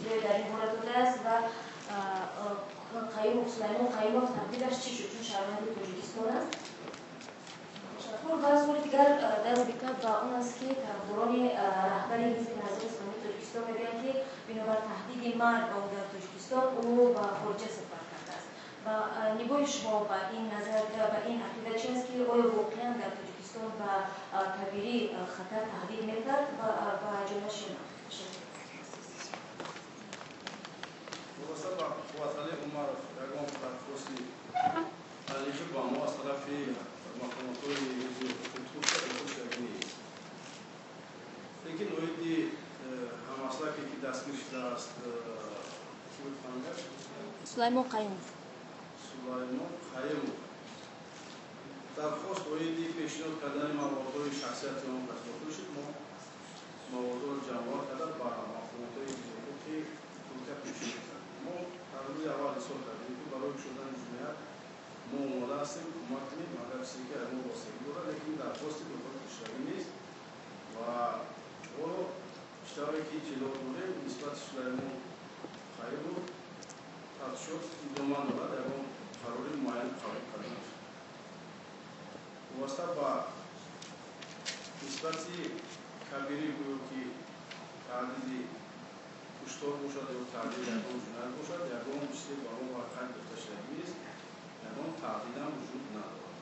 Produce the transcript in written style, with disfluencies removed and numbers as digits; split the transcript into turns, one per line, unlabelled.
Иттилоъе дар ин бора додааст ва Қаюмов, Сулаймон Қаюмов тақдираш чӣ шуд, чун шаҳрванди Тоҷикистон аст? Ташаккур. Ва суоли дигар дар робита ба он аст, ки тарафдорони раҳбари Ҳизби Наҳзати Исломии Тоҷикистон мегӯянд, ки бинобар таҳдиди марг ба ӯ дар Тоҷикистон ӯ ба хориҷа сафар кардааст. Ва нигоҳи шумо ба ин назар, ба ин ақида чи аст, ки оё воқеан дар Тоҷикистон ба Кабирӣ хатар таҳдид мекард ва ба ҷонаш ё на?
Вобаста ба Қувваталӣ Умаров ягон дархости таърихӣ ба мо аз тарафи мақомотҳои ҳифзи ҳуқуқи Туркия дохил шудагӣ нест. Лекин оиди ҳамаслаке, ки дастгир шудааст, чӣ буд фамилияш?
Сулаймон Қаюмов.
Сулаймон Қаюмов, дархост оиди пешниҳод кардани маводҳои шахсияти он кас дохил шуд. Мо маводҳоро ҷамъовар карда, ба мақомотҳои ҳифзи ҳуқуқи Туркия пешниҳод кардем. Мо дар рӯзи аввал изҳор кардем, ки барои кушодани ҷиноят мо омода ҳастем кӯмак кунем, агар чизе ки аз мо вобастагӣ дорад, лекин дархости дохил шудагӣ нест. Ва ҳоло, чӣ тавре ки иттилоъ дорем, нисбати Сулаймон Қаюмов тафтишот идома дорад, ягон қарори муайян қабул карда нашуд. Вобаста ба нисбати Кабирӣ, гӯё ки таҳдиди куштор бошад ё таҳдиди ягон ҷиноят бошад, ягон чизе ба мо ба қайд гирифта шудагӣ нест, ягон таҳдидам вуҷуд надорад.